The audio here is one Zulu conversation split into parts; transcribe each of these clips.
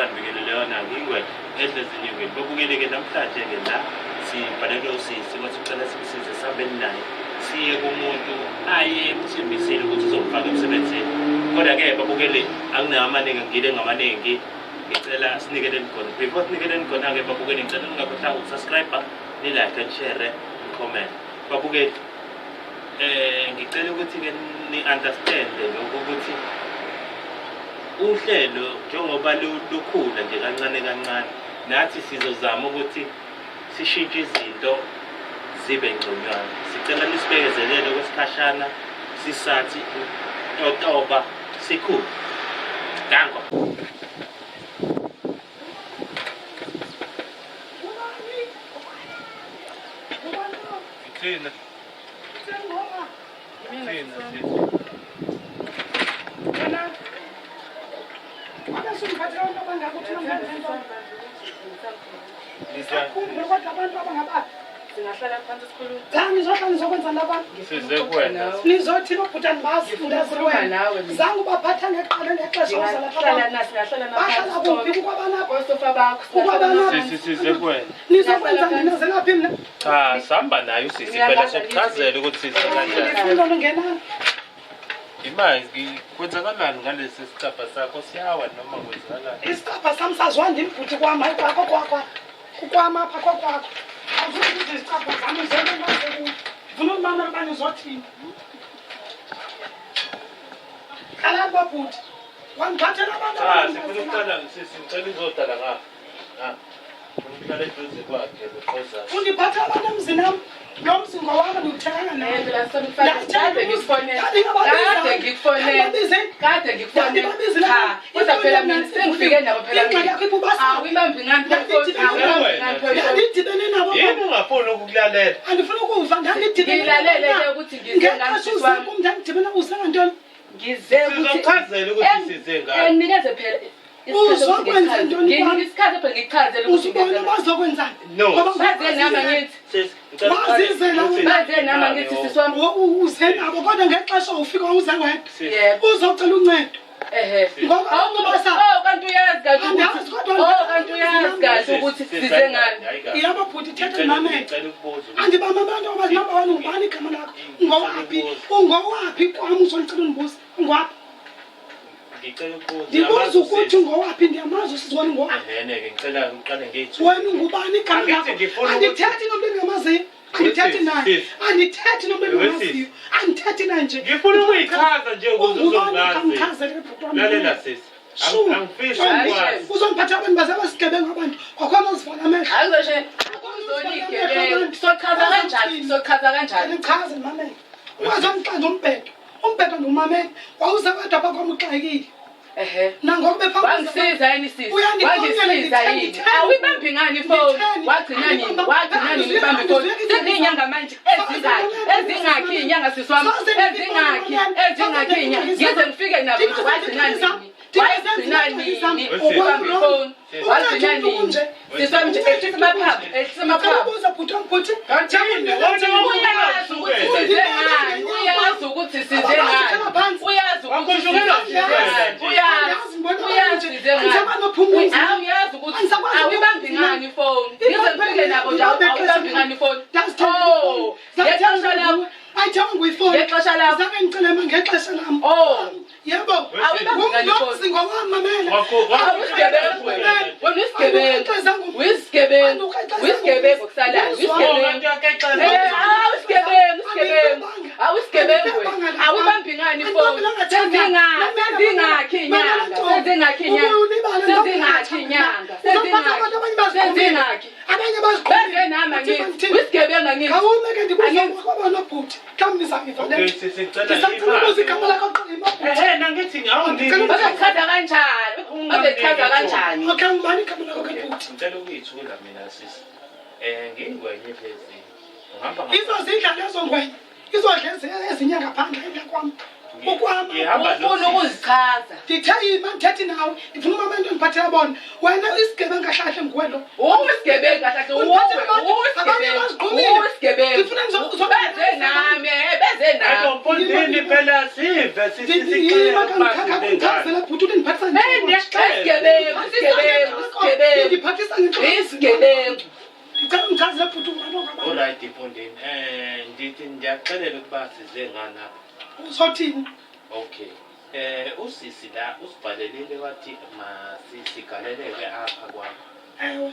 Ngibingelele yona ngingwe ehlezi nyingweni. Babukele-ke namhlanje-ke la sibhalelwe usisi wathi ucela simsize sihambeni naye siye kumuntu aye emthembisile ukuthi uzomfaka emsebenzini. Kodwa-ke babukele anginamaningi ngile ngamaningi ngicela sinikeleni khona. Before sinikeleni khona-ke babukele ngicela ningakhohlwa ukusubscribe, ni-like and share, ni-comment. Babukeli ngicela ukuthi ke ni understand lokho ukuthi uhlelo njengoba lukhula nje kancane kancane nathi sizozama ukuthi sishintshe izinto zibe ngconywana. Sicela nisibekezelele okwesikhashana sisathi totoba sikhulu. Danko. Thina. Singahlala phansi sikhulume. Cha ngizohlala ngizokwenza laba. Size kuwena. Nizothi lobhuti andibazi Ngifuna ukukhuluma nawe mina. Zange ubaphatha ngeqala ngexesha uza lapha. Singahlala na singahlala na Bahlala kuphi kukwabana Kosofa bakho. Kukwabana- Sisi size kuwena. nizokwenza ndinazelaphi mna? Cha, sihamba naye usisi phela sokuchazela ukuthi size kanjani. Ndifuna ungenani. Imali kwenzakalani ngalesi sicabha sakho siyawa noma kwenzakalani? Isicabha sami saziwa ndim bhuti kwam hayi kwakho kwakho. Kukwam apha kokwakho. Awufuni ukuthi izicabha zami zenenase kuyo. Ndifuna ukumamela uba nizothini. Hlalani bobhuti. Wangiphathela abantu Cha, sifuna ukuqala sisi ngicela uzodala ngapha. Ha. Ufuna ukuhlala eduze kwakhe loqhozayo. Undiphathela abantu emzini am. Lo mzi ngowami ndiwuthenganga nawe. Phela sokufaka kade ngikufonela. Kade ngikufonela. Kade ngikufonela. Cha, kodwa phela mina sengifike nabo phela mina. Awuyibambi ngani phela awuyibambi ngani phela. Ndandidibene nabo. Yini ungafuni ukukulalela? Andifuni ukuva ndandidibene. Ngilalele ke ukuthi ngize ngani Ngexesha sisi uze wami. kum ndandidibene uze ngantoni? Ngize ukuthi Sizokuchazela ukuthi size ngani. Enginikeze phela Uzokwenza ntoni kwami? Nginike isikhathi phela ngichazele ukuthi Uzubona ngize. bazokwenzani? No. Ngoba Baze nami angithi. Sisi, ngicela Bazizela uqale- Baze nami angithi sisi wami. Uze nabo kodwa ngexesha ufika uze wedwa. Sisi, Yebo. Uzocela uncedo. Ehe. Ngoba Awuncoba oh kanti uyazi kahle Andazi ukuthi kodwa oh kanti uyazi kahle ukuthi sisi, size ngani. hayi kahle. Yabo bhuti thetha Ngicela- ndimamele. Ngicela ukubuza ukuthi- Andibamamela ngoba number one ngubani igama lakho? Ungowaphi? Ungowaphi kwam uzondicela undibuza? Ungowaphi? Ngicela ukubuza. Ndibuza ukuthi ungowaphi ndiyamazi usisi wena ungowaphi. Ehene-ke ngicela uqale ngey'thuba. Wena ungubani igama Angithi lakho? ngifuna ukuthi- Andithethi nomntu endingamaziyo. Andithethi Wesisi, naye. sisi. Andithethi nomntu Wesisi. endingamaziyo. Andithethi naye nje. Ngifuna ukuyichaza nje ukuze Ungubani uzongazi. ukamchazele bhuti wam. Lalela sisi. Shu. Angifisi Hayi, ukwazi. Uzondiphatha abantu baze basigebengu abantu. Kwakhona uzivala amehlo. Angizoshe uzonigebengu. Sochaza kanjani? Sochaza kanjani? Andichaze ndimamele. Ungazondixenza umbhedo. Umbhedo ndiwumamele. Wawuze wedwa apha kwam uxakekile. Ehe. Nangoku bephambi Wangisiza yini sisi? Uyandifonela, Wangisiza nditheni, yini? nditheni. Awuyibambi ngani ifoni? Nditheni. Wagcina nini? Wagcina nini ibambi ifoni? Andizuyeki Seziyinyanga manje ezingakhi? Ezingakhi inyanga sisi wami? Soze Ezingakhi? Ezingakhi inyanga? Ngize ngifike nabo nje wagcina nini? Wagcina nini ukubamba ifoni? Wagcina nini? Sisi wami nje ehlisa amaphaphu, ehlisa amaphaphu. Ubuza bhuti wam bhuti. Kanti yini? Uyazi ukuthi size ngani? Uyazi ukuthi size ngani? Uyazi ukuthi size ngani? Uyazi. Uyazi size ngani? Awuyazi ukuthi awuyibambi ngani ifoni? Ngize ngifike nabo nje awuyibambi ngani ifoni? Oh, ngexesha lakho. Ayithenga nguyifoni. Ngexesha lakho. Zange ngicele ma ngexesha lam. Oh. Yebo. Awuyibambi ngani ifoni? Ngumzi ngowam mamela. Awusigebengu wena. Wena uyisigebengu. Uyisigebengu. Uyisigebengu kusalayo. Uyisigebengu. Eh, awusigebengu, usigebengu. Awusigebengu wena. Awuyibambi ngani ifoni? Sezingakhi, sezingakhi inyanga. Sezingakhi inyanga. Sezingakhi inyanga. Sezingakhi. Sezingakhi. Abanye Beze nami angithi. Uyisigebengu angithi. Khawume ke ndibuza Angithi. kwaba nobhuti. Mhlawumbi nizangiva le Okay, nto. sisi ngicela Ndisacela ukubuza igama imali. lakho kuqala imabhuti. Ehhe, nangithi awundingi. Bazochaza kanjani? Bazochaza kanjani? Okay, ngubani igama lakho ke bhuti? Ngicela ukuyithula mina sisi. Ngingwenye hlezi. Ngihamba Izozidla lezo ngwenya. Izodla ezinye ngaphandle endla kwam. Ukwam. Ngihamba Ufuna ukuzichaza. Ndithe ima ndithethi nawe. Ndifuna umama into endiphathela bona. Wena isigebengu kahle nguwe lo. Uwisigebengu kahle kahle uwe, Abanye uwisigebengu, bazigqumile. uwisigebengu. Ndifuna Beze nami, eh, beze Hayi, nami. mfowethu. Mfundini phela sive Yima kangichazela bhuti uthi ndiphathisa Hey, Isigebengu, isigebengu, isigebengu. ndiphathisa ngentloko. Isigebengu. Ndicela undichazele bhuti ungubani okabani. Alright mfundini, ndithi ndiyaxelela ukuba size ngani apha. Uzothini? Okay. Usisi la usibhalelile wathi masisigaleleke apha kwakho. Ewe.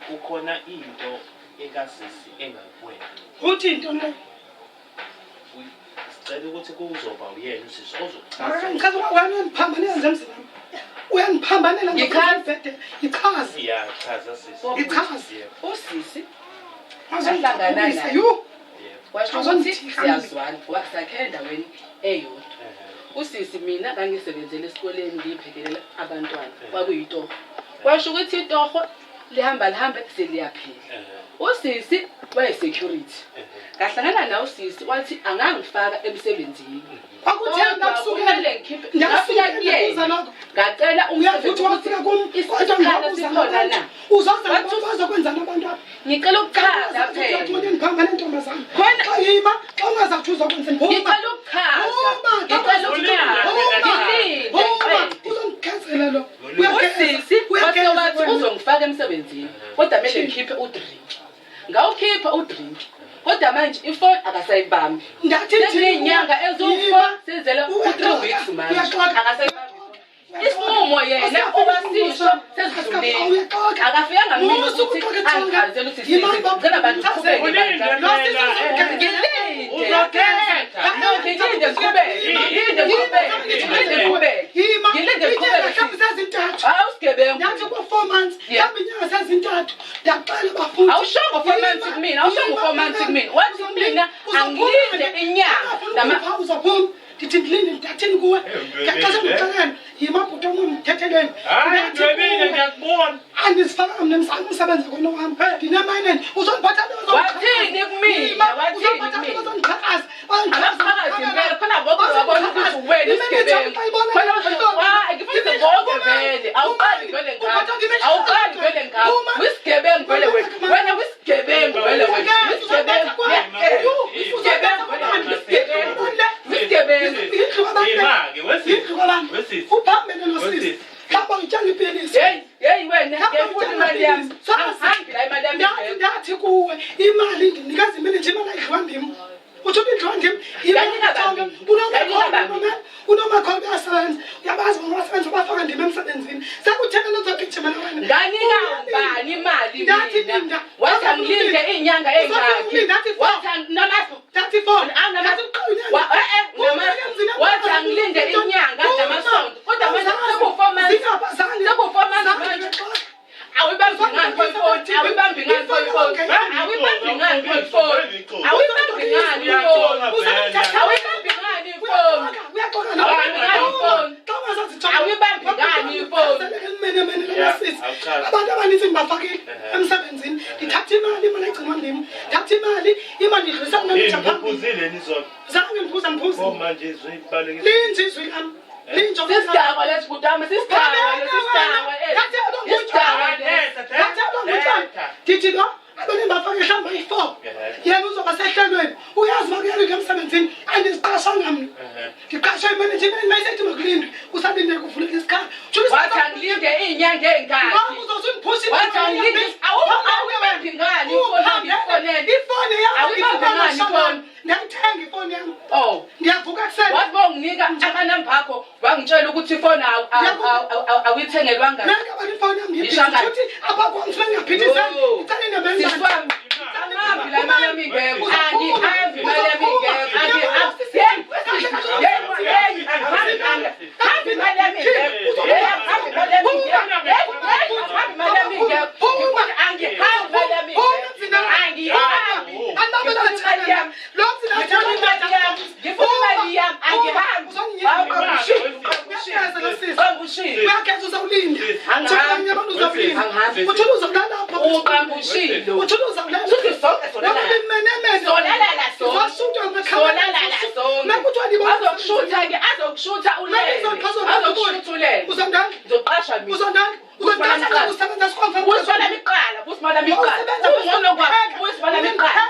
Kukhona into ekasisi engakuwena. Uthi intoni leyo? Sicela ukuthi kuzoba uyena usisi ozokuchaza. Ngichaza wena uyandiphambanela nje emzini wami. Uyandiphambanela nje Ngichaze. umbhede. Ngichaze. Ya, chaza sisi. Ngichaze. Yebo, Usisi Ahlangana Azongiphumisa. naye. Yhu. yebo. washo ukuthi siyazwana ngoba sakhe endaweni eyodwa. Usisi mina ngangisebenzela esikoleni ngiyiphekelela abantwana kwakuyitoho. Kwasho ukuthi itoho lihamba lihambe seliyaphela. Usisi waye-security. Ngahlangana naye usisi wathi angangifaka emsebenzini. Kwakutheni Kodwa ndakusukela? kumele ngikhiphe Ndiyasuka ngafika kuyena. lokho. Ngacela Uyazi umsebenzi ukuthi wafika kum kodwa isikhala ngiyabuza sikhona abantu. na. Uzoza Wathi nabantu bazokwenzani abantu apha? Ngicela ukuchaza phela. Ndiphambane ntombazana. Khona- Xa yima, xa ungazathi uzokwenza phuma. Ngicela ukuchaza. Phuma, Ngicela ukuchaza. Ngilinde Phuma, ngiqede. uzondikhazela lo. Uyageza, Usisi wase uyageza wathi wena. uzongifaka emsebenzini kodwa kumele ngikhiphe udrink. Ngawukhipha udrink. Kodwa manje ifoni akasayibambi. Ndathi thina Sekuyinyanga eziwu-four Yima. sezele u-three Uyaxoka, weeks manje. uyaxoka. Akasayibambi. Isinqumo yena ubasisho sezidlulile. Uyaxoka. Akafikanga mina Musa ukuthi ukuxoka ethonga. angichazele ukuthi Yima, sisi ngicela abantu ngichazele. qhubeke bandla. Lo sisi uzongigezela. Ngilinde. Uzokhetha. No, ngilinde ngiqhubeke. Ngilinde ngiqhubeke. Ngilinde ngiqhubeke. Yima. Ngilinde Inyanga ngiqhubeke. mhlawumbe sezintathu. Hawu sigebengu. Ndathi kwa-four months, Yeah. mhlawumbe inyanga sezintathu. Ndiyacela bafundi. Awushongo four months kumina, awushongo four months kumina. Wathi kumina angilinde inyanga. Nama- Uzophuma. Ndithi ndilinde ndathini kuwe? Ngexesha ndikuxelele. Yima bhuti wam undithetheleni. Hayi, Ndathi Ndwebile kuwe, ngiyakubona. Andizifakanga mna umsebenzi kona wam. Ndinemayineni. Uzondiphatha nto Wathini kumina? Wathini kumina? Bazondiqhakaza. Abaqhakazi impela khona bonke babona ukuthi uwena isigebengu. Khona wa ngifuna bonke vele. Awuqali vele ngapha. Awuqali vele ngapha. Wisigebengu vele wena. Wena wisigebengu vele wena. Wisigebengu. Wisigebengu vele wisigebengu. Wisigebengu. Ima-ke, wesisi. Indlu kwabantu. Wesisi. Uphambene nosisi. Wesisi. Hamba ngitshela ipilisi. Hey, hey wena, ngiyayifuna imali yami. Angihambi la imali yami. Ndathi ndathi kuwe imali ndinikeza imali nje imali ayidliwa ndim. Uthi idliwa ndim. Yanika bani? Yanika bani? Unomakholo uyasebenza. Uyabazi bona basebenza bafaka ndim emsebenzini. Sekutheni lozogijimela wena. Nganika ubani imali Ndathi mina? linda. Wathi angilinde iy'nyanga ey'ngaki. Ndathi four. Wathi nama- Ndathi four. Anginama- Ndathi qha inyanga. Wathi angilinde inyanga namasonto. Kodwa manje seku-four months. Zingabazali. Seku-four months Zange manje. bexoxa. Awuyibambi ngani pho ifoni? Awuyibambi ngani pho ifoni? Awuyibambi ngani pho ifoni? Awuyibambi ngani ifoni? Awuyibambi ngani ifoni? Awuyibambi ngani ifoni? Abantu abaninzi ngibafakile emsebenzini. Ndithatha imali, imali egcinwa ndim. Ndithatha imali, imali ndidlulisa Yini kumaneja phambili. uphuzile nizolo? Zange ndiphuza ndiphuza. Oh manje izoyibalekisa. Linje izwi lam. Linje Sisidakwa lesi bhuti wami, sisidakwa lesi, sisidakwa esi. Isidakwa lesi. Ndithi lo abanye bafake mhlawumbi ayi-four. Yena uzoba sehlelweni. Uyazi uba kuyalindwa emsebenzini. Andiziqashanga mna. Ndiqashwe imeneja, imeneja mayisethi makulindwe. Kusalinde kuvuleka isikhala. Wathi angilinde iy'nyanga ey'ngaki. Wathi angilinde awuyibambi ngani ifoni angiyifonele? Ifoni yam Awuyibambi ngani ifoni? Ndiyayithenga ifoni yam. Oh. Ndiyavuka kuseni. Wathi bawunginika amanamba akho wangitshela ukuthi ifoni awuyithengelwanga. Nake abantu ifoni yam Ngisho ngani? ngiyiphithi. Apha kwam funeka ndingaphithizeli. Yo. Ndicela indaba Sisi wami, angihambi la imali yami ingekho. Angihambi imali yami ingekho. Angihambi. Hey, hey, hey, angihambi, angihambi imali yami ingekho. Hey, angihambi imali yami ingekho. Hey, hey, angihambi imali yami ingekho. Ngifuna angihambi imali yami ingekho. Angihambi. Ngifuna imali yami. Ngifuna imali yami. Ngifuna imali yami. Angihambi. Hawu, qambushile. Uyageza uzawulinda. Angihambi. Abanye abantu uzawulinda. Angihambi. Uthula uzawulala apha. Uqambushile. Uthula uzawulala. Suthi sonke solala. Nokubimenemene. Solala la sonke. Uzoshuthwa amakhamera. Solala la sonke. Nakuthiwa ndibona- Azokushutha ke, azokushutha ulele. Azokushutha ulele. Uzondala. Ngizoqasha mina. Uzondala. Uzondala usebenza sikhomfa. Uyisibala miqala, uyisibala miqala. Ungcono kwakho, uyisibala miqala.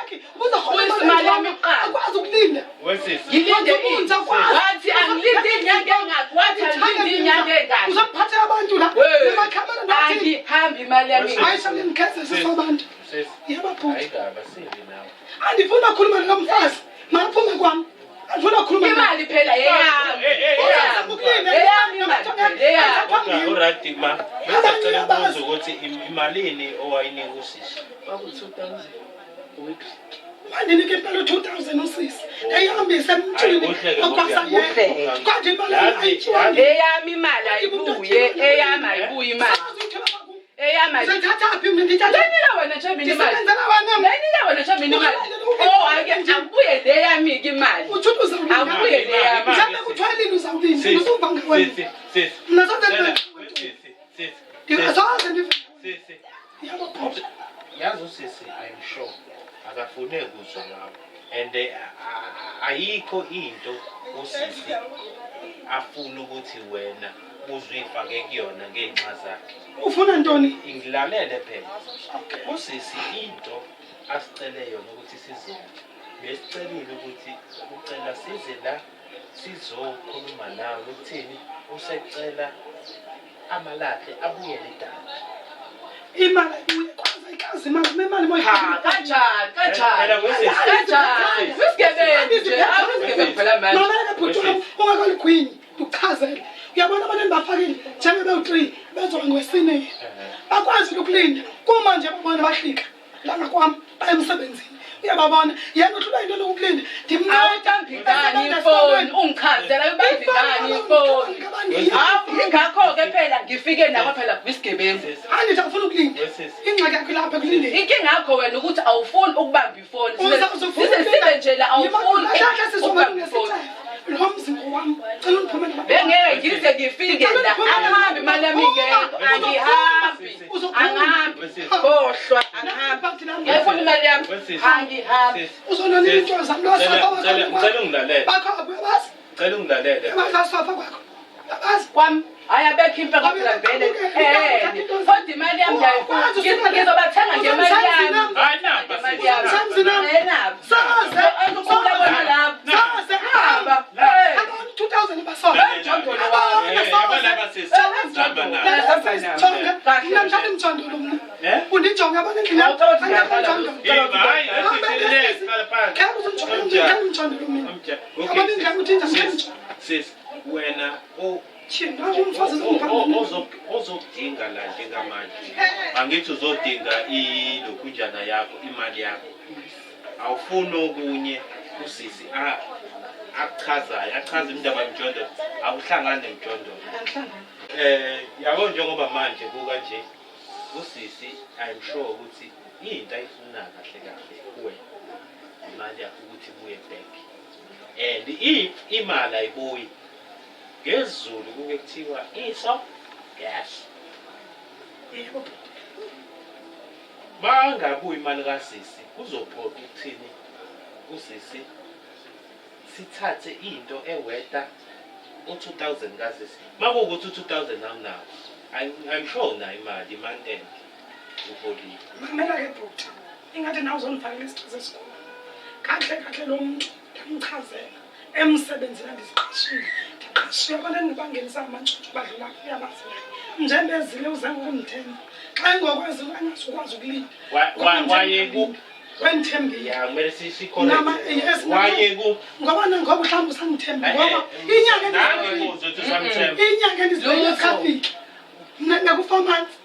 Uyisibala miqala. Akwazi ukulinda. Wesisi. Ngilinde Wathi ini? Wathi angilinde inyanga engakhi, wathi angilinde inyanga engakhi. Uzomphathela abantu la. Wey. Namakhamera nathi. Angihambi imali yami. Wesisi. Ayisha ngimkheze sisobantu. Sisi. Yababhuti. Hayi kabi asivi nawe. Andifuna ukukhuluma nalo mfazi. Makaphume kwami. Andifuna ukukhuluma naye. Imali phela yeyami. Eh, eh, eh. Uzazama ukulinda. Eyami imali phela, eyami. Okay, alright ma. Bese cela ukubuza ukuthi imalini owayinika usisi. Kwaku-2000 weekly. Wandinika impela u-2000 usisi. Eyihambise emntwini Hayi, kuhle ke okwasa ngokuya. yena. Kodwa imali Yazi, ayityiwanga. Eyami imali ayibuye, eyami ayibuye imali. Eyami ayibuye. Uzoyithatha phi mina ndithatha? Lenika wena nje mina imali. Ndisebenzela wena mna. Lenika wena nje mina imali. Oh, ake akubuye le yami-ke imali. Utsho ukuthi uzawulinda. Akubuye le yami. Mhlawumbe kuthiwa lini uzawulinda. Sisi, Uzuva ngawena. sisi, sisi. Mna soze Cela, ndive. sisi, sisi. Sisi, Soze ndive. sisi. Yababhuti. Yazi usisi I'm sure akafune kuzwa ngawe and ayikho into usisi afuna ukuthi wena uzuyifake kuyona ngey'nxa zakhe. Ufuna ntoni? Ngilalele phela. Usisi into asicele yona ukuthi size besicelile ukuthi ucela size la sizokhuluma nawe ukuthini usecela amalahle abuyele edala. Imali ayibuye kwaze ayikazi imali. Imali Ha, moyifuna. kanjani, kanjani. Phela wesisi. Kanjani? Wisigebengu nje, awisigebengu phela manje. Mamela ke bhuti wam ungakaligwinyi ndikuchazele. Uyabona abantu endibafakile njengoba bewu-three bezoba ngowesine. Bakwazile ukulinda kumanje babona bahlika langa kwam baye emsebenzini. Uyababona yena uhlulwa yinto lokukulinda. Awubambi ngani ifoni? Ungichazela ubambi ngani ifoni? Hawu, yingakho-ke phela ngifike nako phela kwisigebengu. Andithi awufuna ukulinda. Wesisi. Ingxaki yakho ilapha ekulindeni. Inkinga yakho wena ukuthi awufuni ukubamba ifoni. Size sibe nje la awufuni Kahle ukubamba ifoni. Lo mzi ngowam. Cela undiphumele. Bengeke ngize ngifike la angihambi imali yami ingekho angihambi angihambi khohlwa angihambi ngiyayifuna imali yami angihambi Uzonona into zam lo Cela sofa cela wakho. ngicela ungilalele. Bakho abuyabazi. Cela ungilalele. Bakho sofa kwakho. Abazi. Kwami hayi abekho impela phela vele kodwa imali yami ngiyayifuna ngizobathenga ngemali yami. Hayi napa sisi. Uzomsemzi nam. Enabo. Saze. Ukhula bona lapho. Saze. Hamba. Eh. Abantu 2000 basofa. Mjondolo wakho. Eh, yabo laba sisi. Hamba nabo. Jonga. Mna mhlawumbe mjondolo mna. Eh? Undijonge abona endlini yam. Awucabanga Angekho ukuthi mjondolo. Eh, hayi, sisi, relax, hlala phansi. Khaya uzomjonga mna mjondolo mina. Amja. Yabona indlela ukuthi inja Sisi, mjondolo. sisi, wena Thina umfazi uzongipha. ozokudinga la njengamanje angithi uzodinga ilokhunjana yakho imali yakho awufuni okunye usisi akuchazayo achaze indaba yemjondolo akuhlangani nemjondolo yabo njengoba manje kuka nje usisi I'm sure ukuthi into ayifuna kahle kahle kuwena imali yakho ukuthi ibuye back and if imali ayibuyi ngesiZulu kuke kuthiwa iso gas Yebo. Bangabuyi imali kasisi kuzophoqa ukuthini usisi sithathe into eweta u-2000 kasisi makuwukuthi u-2000 awunawo I'm sure unayo imali imali end uholile. Mamela ke bhuti. Ingathi nawe uzondifakela isichiza esikhulu. Kahle kahle lo muntu ndamchazela emsebenzini andiziqashile. Ndiqashiwe abantu endibangenisa amantshontsho badlula uyabazi naye. Njengoba ezile uze ngokundithemba. Xa engokwazi angazukwazi ukulinda. Wayeku Wendithembile. ya kumele Nama- yes, nama- wayeku Ngoba nangoba mhlawumbe usandithemba ngoba inyanga nangi kuze usamthemba. Inyanga endizibeke Lutho. traffic. Mna naku-4 months.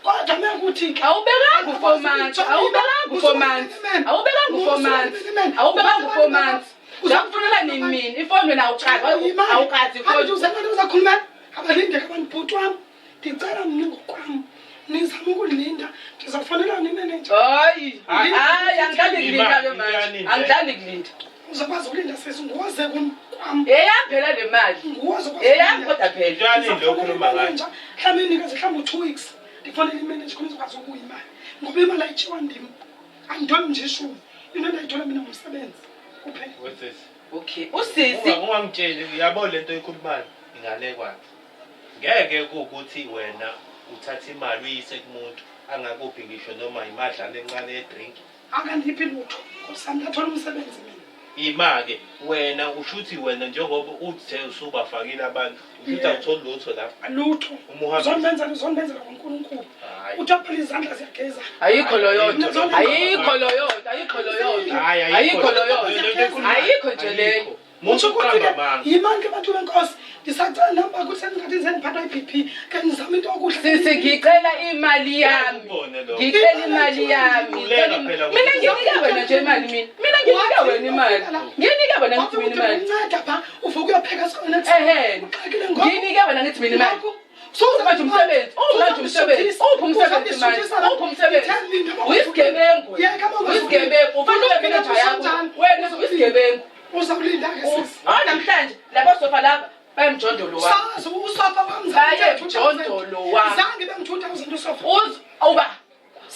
Kodwa mekuthi ke Awubekanga u-4 months, awubekanga u-4 months, awubekanga u-4 months, awubekanga u-4 months. Uzakufonela nini mina? Ifoni wena awukazi, awukazi ifoni. Uzengathi uzakhulumela abalindeke abantu bhuti wam. Ndicela mna ngokwam nizame ukulinda ndizawufonela nimeneja. Hayi, Hayi. hayi angidlali kulinda ke manje. Imali, Angidlali kulinda. Uzokwazi ukulinda sisi nguwoze kum kwam. Eyami phela le mali. Nguwoze ukwazi Eyami ukulinda. kodwa phela. Intwana lo okhuluma ngayo. Mhlawumbe inikeze mhlawumbe u-2 weeks ndifonele imeneja khona izokwazi ukubuya imali ngoba imali ayityiwa ndim anditholi nje ishumi into endayithola mina ngumsebenzi kuphela. Wesisi. Okay, usisi Ungangitsheli uyabo lento oyikhulumayo inganekwane. Ngeke kuwukuthi wena uthatha imali uyise kumuntu angakuphi ngisho noma imadlana encane yedrink. Akandiphi lutho nkosam ndathola umsebenzi mina. Ima-ke wena ushuthi wena njengoba uthe usubafakile abantu ushuthi awutholi lutho lapho. Lutho. Uma uhamba- Uzondenzela uzondenzela ngoNkulunkulu. Hhayi. Uthi phela izandla ziyageza. Ayikho loyo nto. Ayikho loyo nto. Ayikho loyo nto. Hhayi, Ayikho loyo Le nto. nto ekhulumayo, Ayikho nje leyo. ayikho. Musa Utsho ukuthi ukuqamba ke amanga. yimani ke bantu benkosi ndisacela namba ukuthi sendingathi sendiphathwa i-BP ke ndizama into yokudla. Sisi ngicela imali yami. Ubone lokho. Ngicela imali yami. Khuleka phela Mina nginike wena nje imali mina. Mina nginike wena imali. Nginike wena ngithi mina imali. Unceda pha uvuka uyopheka esikolweni. Ehhe. Uxakile ngoku. Nginike wena ngithi mina imali. Ngoku. Manje umsebenzi, uphi umsebenzi, uphi umsebenzi manje, uphi umsebenzi. Uyisigebengu. Uyisigebengu, ufana ube manager yakho. Wena uyisigebengu. Uzawulinda ke sisi. Hayi namhlanje laba sofa laba bayemjondolo wami. Sazi usofa wami Baye mjondolo wami. Zange bengu-2000 usofa. Uz uba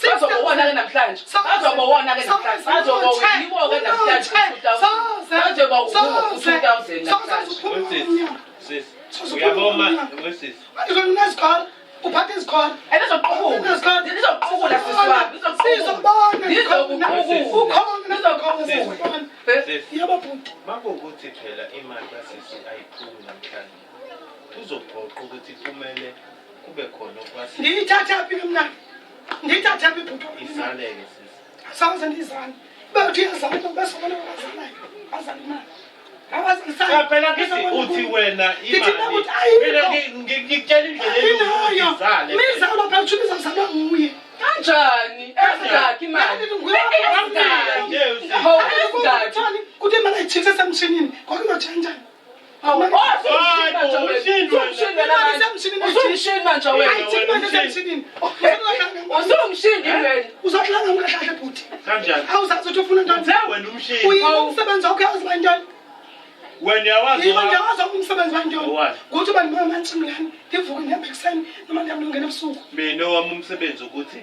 bazobona ke namhlanje. Bazobona ke namhlanje. Bazoba yiwo ke namhlanje 2000. Bazoba uwo 2000 namhlanje. Wesisi, sisi, uyabona wesisi. Manje uphatha izikhona. Elizoqukula. Lizoqukula sisi wami. Sizobona. Lizokuqukula. Ukhona Lizokuqukula. Sisi, Yebo bhuti. makuwukuthi phela imali kasisi ayiphumi namhlanje. Kuzophoqa ukuthi kumele kube khona okwasisi. Ndiyithatha phi ke mna? Ndiyithatha phi bhuti? Izaleke sisi. Asaze ndiyizale. Bethi uyazala into bese ubona abazalayo. Bazala imali. Abazalisayo. Cha phela ngithi uthi wena Ngithi imali. mina ukuthi ayikho. Mina ngikutshela indlela elula ukuthi Inayo. izale. Mizalo phela uthi izazalwa nguye. Kanjani? Esingakhi imali? Esingakhi? Nje Hawu, esingakhi? Kuthi imali ayijikise esemshinini. Kwakuzotsha njani? Hawu, oh, Hayi bo, usumshini manje wena. umshini wena. Usumshini wena manje. Usumshini manje wena. Ayijiki manje esemshinini. Usumshini wena. Uzohlala ngamkahle bhuti. Kanjani? Awuzazi ukuthi ufuna ntoni. Uthe wena umshini. Uyini umsebenzi wakho uyazi uba yintoni? Wena uyawazi Yiba owakho. ndiyawazi umsebenzi wantoni. Owazi. Kuthi uba ndimama mantsimlani ndivuke ndihambe ekuseni noma ndihambe ndingena ebusuku. Mina owami umsebenzi ukuthi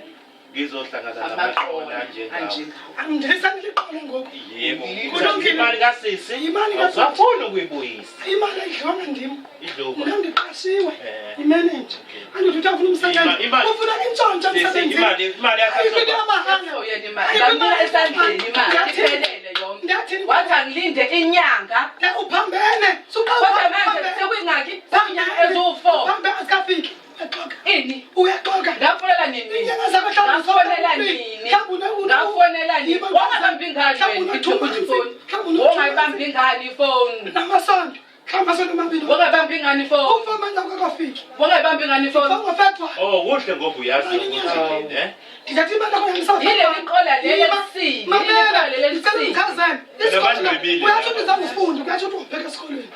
ngizohlangana Amaqola namaqola anjengawo. anjengawo. Andisandiqole ngoku. Yebo. Kulungile. Imali kasisi. Imali kasisi. Awusafuni ukuyibuyisa. Imali ayidliwanga ndim. Idliwa. Mna ndiqashiwe. Eh. Imeneja. Andithi uthi afuna umsebenzi. Imali- Ufuna intshontsho Sisi, emsebenzini. imali Ayikho into yakho. yamahhala. Yena imali. Ngamnika esandleni imali. Iphelele yonke. Ndathini? Wathi angilinde inyanga. Uphambene. Suka Kodwa manje uphambene. sekuyingakhi? Sekuyinyanga eziwu-4. Uphambene asikafiki. Uyaxoka. Ini? Uyaxoka. Ngafonela nini? Iinyanga zakho mhlawumbe Ngafonela nini? Mhlawumbe Ngafonela nini? Yiba- Wangabambi ingane Mhlawumbe wena. une-two months. Ifoni. Mhlawumbe une-two Wongayibambi ingane ifoni. Namasonto. Mhlawumbe amasonto amabili. Wongayibambi ingane ifoni. Ufa manje akukafiki. Wongayibambi ingane ifoni. Ufa Oh, kuhle ngoba uyazi ukuthi mina eh. Ndithatha imali yakho yangisafika. Yileli qola leli elisile, yileli qola leli Ndicela elisile. ungichazele. Phela Isikolo bandwebile uyatsho laba. ukuthi zange ufunde, uyatsho ukuthi ubheka esikolweni.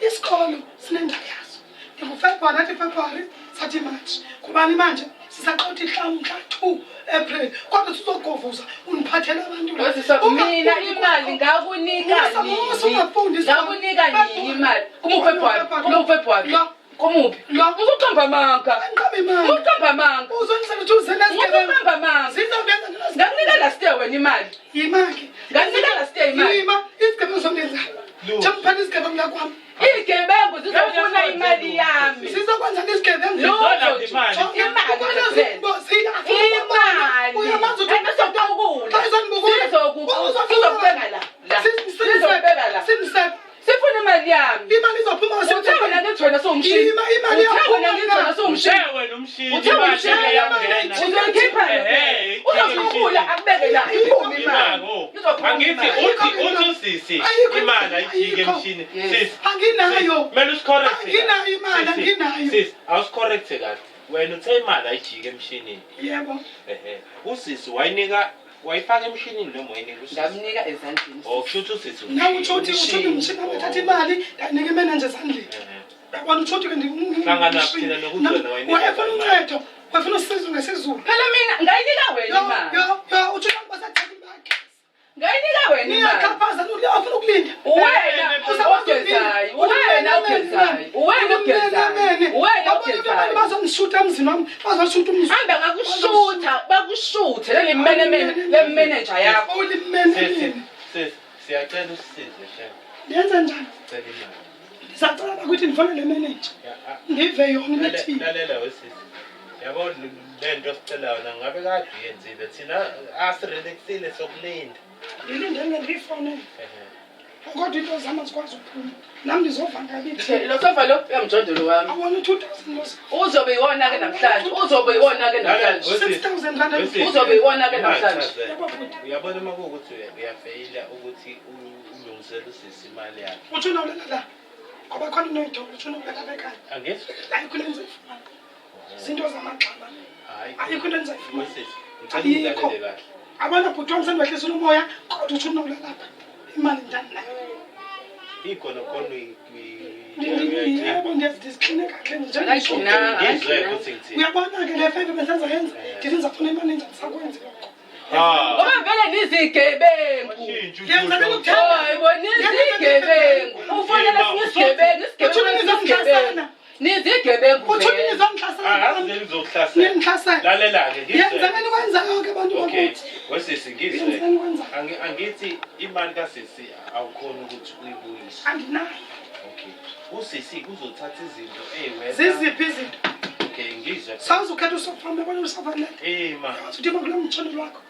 Isikolo sinendawo yaso. NginguFebruary, nathi February, sathi March. Kubani manje? Sisaqotha ihlamu mhla 2 April. Kodwa sizogovuza undiphathele abantu la. Wesisa mina imali ngakunika Musa, musa, nini? ungafundi isikolo. Ngakunika nini imali? Kumuphi February? Kumuphi February? Lo. Kumuphi? Lo. Uzoqamba amanga. Andiqambi imali. Uzoqamba amanga. Uzondisela ukuthi uze nezigebengu. Uzoqamba amanga. Zizawuyenza nto Ngakunika last year wena imali. Yima-ke. Ngakunika last year imali. Yima, izigebengu zondenzani? Lu. Njengoba izigebengu la kwami. Izigebengu zizofuna imali yami. Sizokwenza izigebengu. Lutho Zizolanda nje. imali. Imali Imali. Uyamazi ukuthi Ayizoqukula. Xa izondibukula. Sizokubeka la. La. Sizokubeka la. Simsebe. Sifuna imali yami. Imali izophuma Uthe wena ngithi wena sowumshini. Ima, imali Uthe wena ngithi wena iyaphuma. sowumshini. Uthe wena umshini. Uthe wena imali umshini. iyangena. Uzoyikhipha Ehhe, Uzoqukula akubeke la. Iphume imali. Imali, oh. Izophuma Angithi imali. uthi usisi Ayikho imali ayijike ayikho. emshini. Yes. Sisi. Anginayo. Kumele usicorrect. Anginayo imali, anginayo. Sisi, awusicorrect kahle. Wena uthe imali ayijike emshinini. Yebo. Ehhe. Usisi wayinika wayifaka emshinini noma wayinika usisi? Ngamnika ezandleni. Oh, kusho ukuthi usisi Nawe utsho umshini. uthi utsho umshini athatha imali ndayinika imenenja ezandleni. Ehhe. Yabona utsho uthi ke Hlangana thina nokuthi wena wayinika Wayefuna imali. uncedo, wayefuna usizo ngesiZulu. Phela mina ngayinika wena Yo, imali. yo, yo, utsho ukuthi basathatha imali. Ngayinika wena imali. Niyaqhaphaza niyafuna ukulinda. Wena ogezayo, wena ogezayo, wena ogezayo, wena ogezayo. Bazondishuta emzini wami, bazoshuta umzini. Hamba ngakushutha, bakushuthe leli menemene le manager yakho. Sisi, Ulimenemene. sisi, siyacela usisize shem. Ndenze njani? Cela imali. Ndisacela bakuthi ndifonele manager. Ya, ah, Ndive yona ibethini. Lalela wesisi. Yabo le nto osicela yona ngabe kade uyenzile. Thina asirelaxile sokulinda. Ndilinde nge ndiyifonele. Ehhe. Kodwa into zami azikwazi ukuphuma. Nami ndizova ngabithi. Lo sofa lo uyamjondolo wami. Awona 2000 lo. Uzobe iwona ke namhlanje. Uzobe iwona ke namhlanje. 6000 rand. Uzobe iwona ke namhlanje. Yebo bhuti. Uyabona uma kuwukuthi uyafeyila ukuthi ulungisele usisi imali yakhe. Uthi unolala la. Ngoba khona into oyithola uthi unolala lapha ekhaya. Angithi? Ayikho into engizoyifumana. Izinto zamagxama. Hayi. Ayikho into engizoyifumana. Wesisi, ngicela Ayikho. ungilalele kahle. Abona bhuti wami sendiwehlisa umoya kodwa uthi unolala lapha. Imali njani nayo? Ikhona khona Yebo ndiyazixine kahle nje. Akayigcinanga. Ngizwe ukuthi ngithini. Uyabona-ke le feve bendisayenza ndithi ndizafuna imali enjani sakwenzi lokho. Ah. Ngoba vele nizigebengu. Hayi bo nizigebengu. Ufonela esinye isigebengu, isigebengu isigebengu. Nizigebengu. Uthuni vele. nizongihlasela Angazi ngizokuhlasela. ningihlasela. Lalela-ke ngizwe. Yenzani kwenzayo ke bantu Okay, bakuthi. wesisi ngizwe. Yenzani kwenzayo. Angithi imali kasisi awukhona ukuthi uyibuyise. Andinayo. Okay. Usisi kuzothatha izinto ey'wena. Ziziphi izinto? Okay, ngizwe. Sawuzukhetha usofa uyabona usofa le. Eh ma. Uthi uma kulo mtshoni wakho.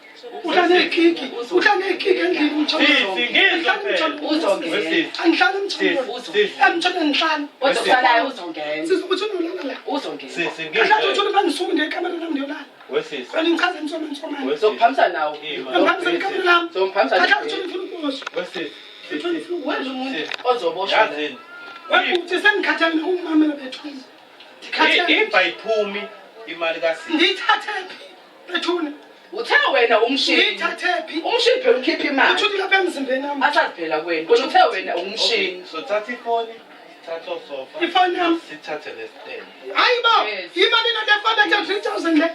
Udla nezikiki, udla nezikiki endlini umtshoni. Sisi ngizwe phela. Uzongena. Wesisi. Angihlali emtshonweni. Sisi. Emtshonweni ngihlali. Kodwa usalayo uzongena. Sisi uthi unolala la. Uzongena. Sisi Kahle uthi ngizwe. unibandisuku ndiye ekamereni lami ndiyolala. Wesisi. Kwani ngichaze insoma insomane. Wesisi. Zokuphamisa nawo. Eh ma. Ngiphamisa ikamera lami. Zomphamisa. Kahle uthi ufuna ukuboshwa. Wesisi. Uthi ufuna ukuboshwa. Wenza umuntu ozoboshwa. Yazini. Webhuti sengikhathele nokumamela bethuna. Ndikhathele. If ayiphumi imali kasisi. Ndiyithathe phi bethuna? Uthe wena umshini. Ndiyithathe phi? Umshini phela ukhipha imali. Uthi lapha emzimbeni wami. Asazi phela kwena. Wena uthe wena umshini. Okay, so thatha ifoni, thatha osofa. Ifoni yami. Sithathe nesitende. Hayi bo, Yes. imali le foni ethe 3000 le.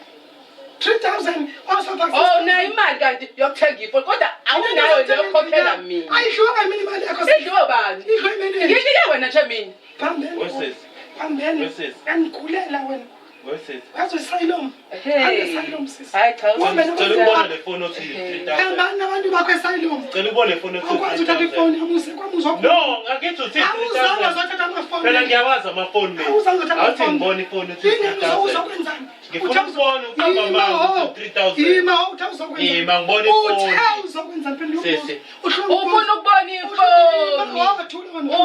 3000 osofa. Oh nayo imali kanti yokuthenga ifoni kodwa awunayo leyo yokukhokhela mina. Ayidliwanga mina imali yakho. Idliwe bani? Idliwe mina. Nginike wena nje mina. Phambene. Wesisi. Phambene. Wesisi. Uyangigulela wena. Wesisi. Uyazi asylum. Hey. Asylum sisi. Hayi cha. Uhambe Cela ukubona le foni othi 3000. Hambani nabantu bakho asylum. Cela ubone le foni othi Awukwazi uthatha 3000. ifoni yami uze kwami uzokho. No, angithi uthi Awuzange 3000. uzothatha amafoni. Phela ngiyawazi amafoni mina. Awuzange uthatha Awuthi amafoni. ngibone ifoni othi Ingane 3000. uzokwenzani? Ngifuna ukubona uqamba amanga uthi 3000. Ima uthe uzokwenzani? Ima, ngibone ifoni. Uthe uzokwenzani phendula umbuzo. Sisi. Ufuna ukubona ifoni.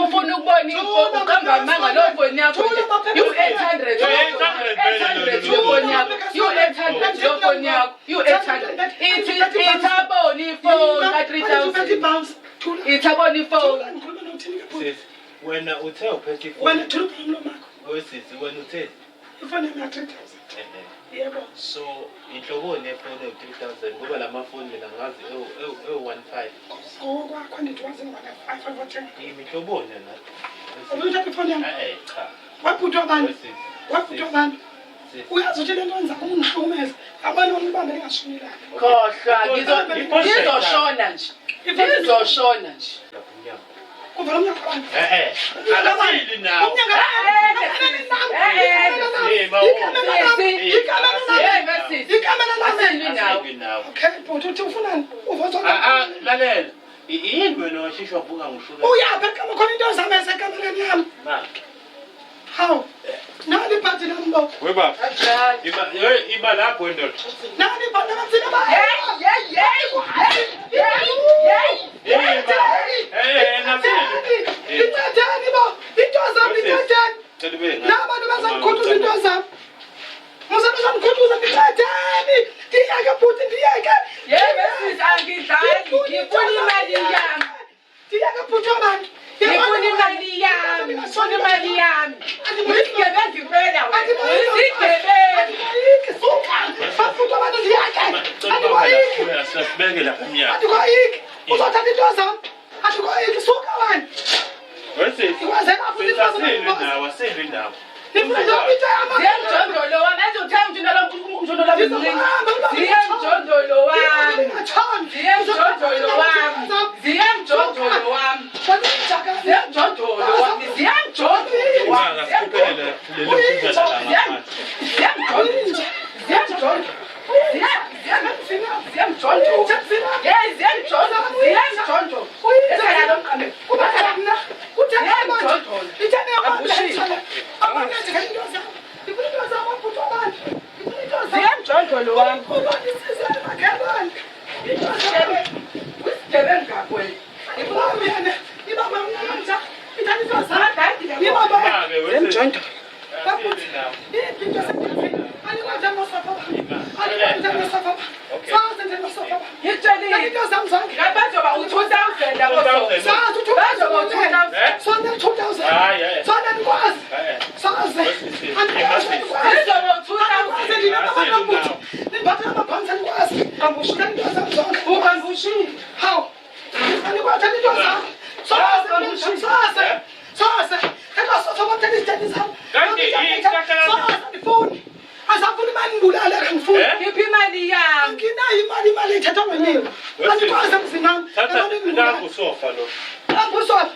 Ufuna ukubona ifoni uqamba amanga lo foni yakho nje. You 800. 800 ifoni yakho. You 800 lo foni yakho. You 800. Ithi ithabona ifoni ka 3000. Ithabona ifoni. Ngikhuluma nokuthini ke bhuti? Sisi, wena uthe uphethe ifoni. Wena thula umlomo wakho. Wesisi, wena uthe. Ifoni yami ya 3000. Yebo. So inhloboni yefoni ewu-3000 ngoba la mafoni mina ngazi ewu-15. Ngokwakho ndithi wazi ngibona 5 5 Inhloboni yona. Ufuna uthatha ifoni yami? Eh cha. Wabhuti wabantu. Wesisi. Wabhuti wabantu. Sisi. Uyazi ukuthi le nto yenza ukungihlukumeza. Abantu bamibambe lingashonilanga. Khohlwa ngizoshona nje. Ngizoshona nje. Lapha umnyango. Kuvala umnyango wabantu. Eh eh. Akasili nawo. Asilwi nawe. Asilwi nawo. Okay, bhuti uthi ufunani? Uva Ah ah lalela. Yini wena washishwa vuka ngishula. Uyaphi ekhama khona into zami esekamereni yami. Ma. Hawu. Nali ibhadi lami bo. We baba. Iba hey iba lapho wendoda. Nali ibhadi lami ba. Hey hey hey hey hey. Iba. Eh nasili. Incedeni bo. Into zami incedeni. Cela ube ngathi. Nabantu bazangikhuthuza into zami. Musa bazangikhuthuza ndincedeni. Ndiyeke bhuti ndiyeke. Yebo sisi angidlali ngifuna imali yami. Ndiyeke bhuti wabantu. Ngifuna imali yami. Ngifuna imali yami. Uyisigebengu impela wena. Uyisigebengu. Andikoyiki suka. Bafuthu abantu ndiyeke. Andikoyiki. Sibeke lapha umnyango. Andikoyiki. Uzothatha into zami. Andikoyiki suka wena. Wesisi. Ndikwazela futhi into zami. Asilwi nawo, asilwi nawo. Nifuna yonke into yami. Ziyemjondolo wami. Enze uthe umjondolo umjondolo wami mncinci. Ziyemjondolo wami. Ziyemjondolo wami. Ziyemjondolo wami. Ziyemjondolo wami. Ziyemjondolo wami. Ungasikhuphele lelo phuzana la ngaphandle. Ziyemjondolo. Ziyemjondolo. Ziyemjondolo. Hey, ziyemjondolo. Ziyemjondolo. Esala lo mqamelo. Ziyemjondolo wami. Isigebengu kakwena. Umjondolo. Babuthi, iphi into esendaweni? Anikwazi amasofa bami. Anikwazi amasofa bami. Sazi nje amasofa bami. Ngitshelile. Into zami zonke. Ngathi bazoba u-2000 labo. Sazi u-2000. Bazoba u-2000. Sona 2000. Hayi, eh. Sona nikwazi. Eh. Sazi. Anikwazi. Izoba u-2000. Anikwazi nina abantu. Niphatha amaphansi anikwazi. Qambushile into zami zonke. Uqambushile. Hawu. Anikwazi into zami. Sazi. Sazi. Sazi. Engasofa bathela izitsheni zami. Kanti yini kahle kahle? Sazi andifuni. Asafuni imali ngibulale angifuni. Eh? Khipha imali yami. Anginayo imali imali ithathwa ngenini. Anikwazi emzini wami. Thatha Abantu ngibulale. nangu usofa lo. Angusona.